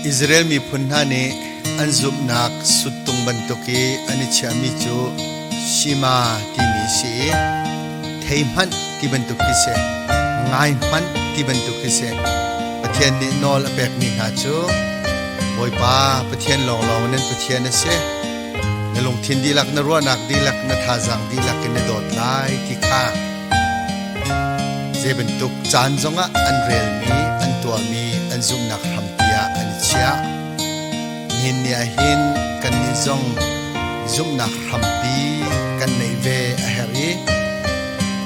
Israel miphun hna nih an zumhnak suttung bantuk i an i chiahmi cu Shema timi a si i thei hmanh ti bantuk khi si, ngai hmanh ti bantuk khi si. Pathian nih nawl a pekmi hna cu Bawipa Pathian lawnglawng nan Pathian a si. Na lungthin dihlak, na ruahnak dihlak, na thazaang dihlak in na dawt lai ti kha zei bantuk caan zongah an relmi, an tuahmi, an zumhnak hrampi ah an i chiah. Nihin ni ah hin kannih zong zumhnak hrampi kan neih ve a herh i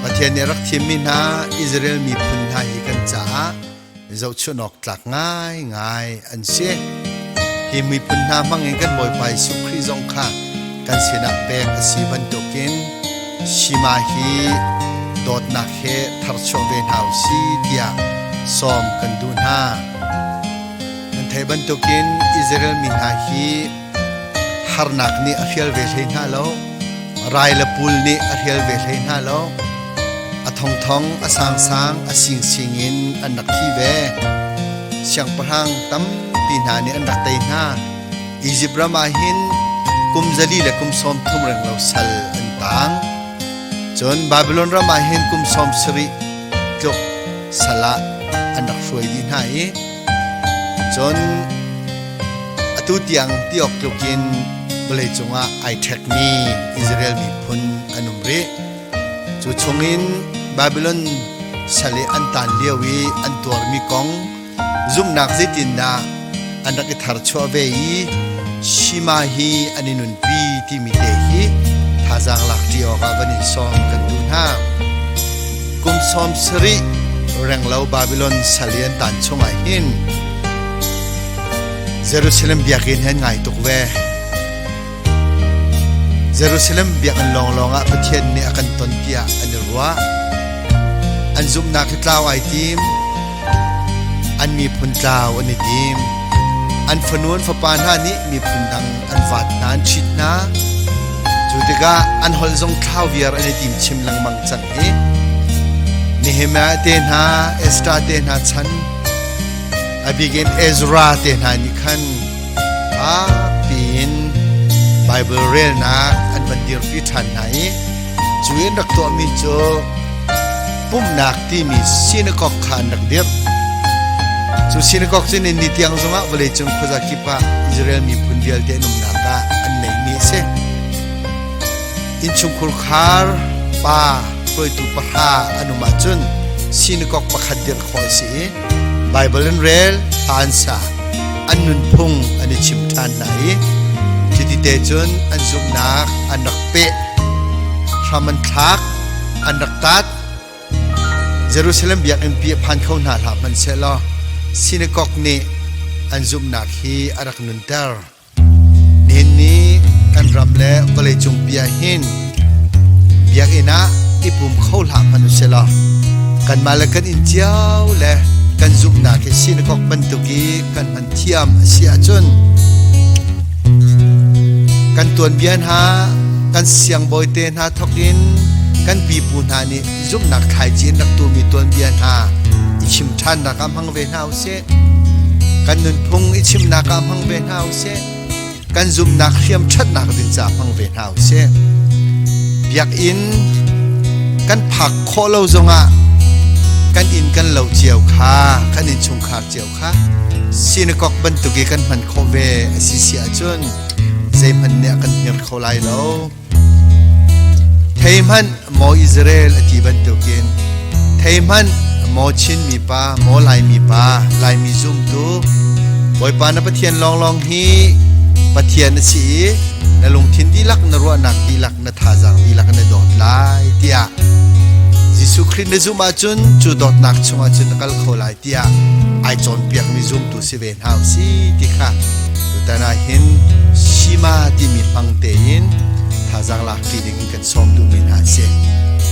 Pathian nih a rak thimmi hna Israel miphun hna hi kan caah zohchunh awk tlak ngaingai an si. Hi miphun hna hmangin kan Bawipa Jesuh Khrih zong kha kan sinah pek a si bantukin Shima hi dawtnak he tharchuah ve hna u si tiah sawm kan duh hna. Nan theih bantukin Israel mi hna hi harnak nih a hrial ve hlei hna lo, rai le pul nih a hrial ve hlei hna lo. A thongthong, a sangsang, a singsing in an rak thi ve. Siangpahrang tampi hna nih an rak tei hna. Izipt ram ah hin kum 400 le kum 30 renglo sal an tang. Cun Babylon ram ah hin kum 70 tluk sal ah an rak hruai dih hna i cun atu tiang ti awk tluk in vawleicung ah ai ṭhekmi Israel miphun an um rih. Cu chungin Babylon sal i an taan lio i an tuarmi kong zumhnak zeitindah an rak i tharchuah ve i Shima hi an i nunpi timi te hi thazaang lak ṭi awkah van in sawm kan duh hna. Kum 70 renglo Babylon sal i an taan chungah hin Jerusalem biakinn he an ngai tuk ve. Jerusalem biakinn lawnglawng ah Pathian nih a kan ton tiah an i ruah. An zumhnak hi tlau ai tim. An miphun tlau an i tim. An fanu an fapa hna nih miphun dang an vat hna, an ṭhit hna. Cu tikah an holh zong thlau viar an i tim chim lengmang cang i Nehemiah te hna, Esther te hna chan, a bik in Ezra te hna nih khan Fakpiin Baibal relnak an van dirpi ṭhan hna i cu in rak tuahmi cu pumhnak timi synagogue kha an rak dirh. Cu synagogue cu ni tiang zongah vawleicung khuazakip ah Israel miphun vialte an umnak ah an neihmi a si. Innchungkhur khar pa hruaitu pahra an um ahcun synagogue pakhat dirh khawh a si i Baibal an rel, hla an sa, an nunphung an i chim ṭhan hna i cuti te cun an zumhnak an rak peh, hram an thlak, an rak tat. Jerusalem biakinn pi a phan kho hna hlah hmanhsehlaw synagogue nih an zumhnak hi a rak nunter. Nihin ni kan ram le vawleicung pi ah hin biakinn ah i pum kho hlah hmanh u sih law kanmah le kan inn cio le kan zumhnak hi synagogue bantuk i kan hman thiam a si ahcun kan tuanbia hna kan siangbawi te hna thawk in kan pipu hna nih zumhnak thlaici in rak tumi tuanbia hna i chim ṭhannak ah hmang ve hna u sih. Kan nunphung i chimnak ah hmang ve hna usih. Kan zumhnak hriam ṭhatnak ding caah hmang ve hna usih. Biakinn kan phak khawh lo zongah kan inn kan lo cio kha, kan innchungkhar cio kha synagogue bantuk i kan hman khawh ve a si si ahcun zeihmanh nih a kan hngir kho lai lo. Thei hmanh maw Israel a ti bantukin thei hmanh maw Chin mipa maw Laimi pa Laimi zumtu Bawipa na Pathian lawnglawng hi Pathian a si i na lungthin dihlak na ruahnak dihlak na thazaang dihlak na dawt lai tiah Jesuh Khrih na zumh ahcun cu dawtnak chungah cun na kal kho lai tiah ai cawnpiakmi zumtu si ve hna u si ti kha tutan ah hin Shima timi hmang tein thazaang lak ṭi ding in kan sawm duhmi hna a si.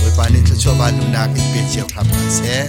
Bawipa nih thluachuah vanluhnak in pe cio hram hna seh.